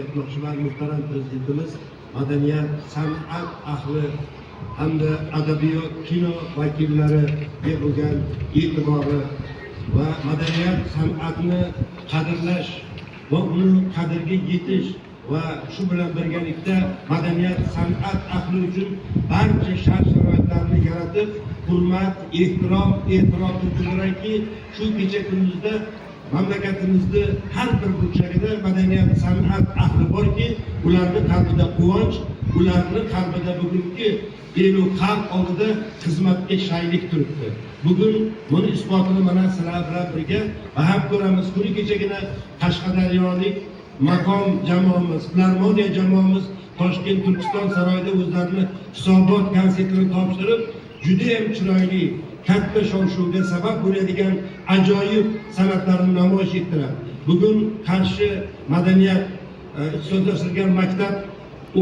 Aytmoqchiman, muhtaram prezidentimiz madaniyat, san'at ahli hamda adabiyot, kino vakillariga bo'lgan e'tibori va madaniyat, san'atni qadrlash va uni qadriga yetish va shu bilan birgalikda madaniyat, san'at ahli uchun barcha shart sharoitlarni yaratib, hurmat, ehtirom, e'tirof bildiradiki, shu kecha kunduzda mamlakatimizni har bir burchagida madaniyat, san'at ahli borki, ularni qalbida quvonch, ularni qalbida bugungi elu xalq oldida xizmatga shaylik turibdi. Bugun buni isbotini mana sizlar bilan birga baham ko'ramiz. Kuni kechagina Qashqadaryolik maqom jamoamiz, filarmoniya jamoamiz Toshkent Turkiston saroyida o'zlarini hisobot konsertini topshirib, judayam chiroyli, katta shov shuvga sabab bo'ladigan ajoyib san'atlarni namoyish etdilar. Bugun Qarshi madaniyat ixtisoslashtirilgan maktab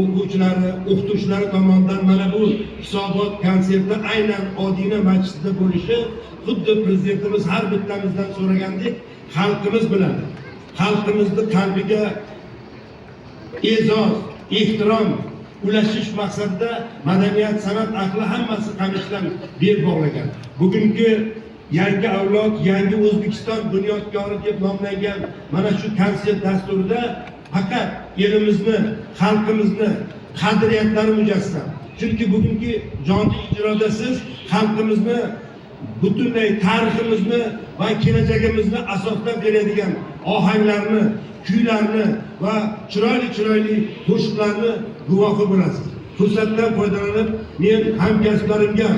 o'quvchilari, o'qituvchilari tomonidan mana bu hisobot konserti aynan Odina masjidida bo'lishi xuddi prezidentimiz har bittamizdan so'ragandek, xalqimiz bilan, xalqimizni qalbiga e'zoz, ehtirom ulashish maqsadida madaniyat, san'at ahli hammasi qamishdan bel bog'lagan. Bugungi "Yangi avlod, yangi O'zbekiston bunyodkori" deb nomlangan mana shu konsert dasturida faqat elimizni, xalqimizni qadriyatlari mujassam. Chunki bugungi jonli ijroda siz xalqimizni, butunlay tariximizni va kelajagimizni asoslab beradigan ohanglarni, kuylarni va chiroyli chiroyli qo'shiqlarni guvohi bo'lasiz. Fursatdan foydalanib, men hamkasblarimga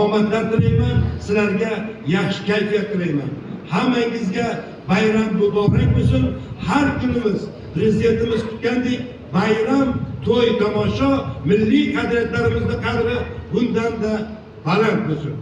omadlar tilayman, sizlarga yaxshi kayfiyat tilayman. Hammangizga bayram muborak bo'lsin. Har kunimiz prezidentimiz kutgandek bayram, to'y, tomosha, milliy qadriyatlarimizni qadri bundanda baland bo'lsin.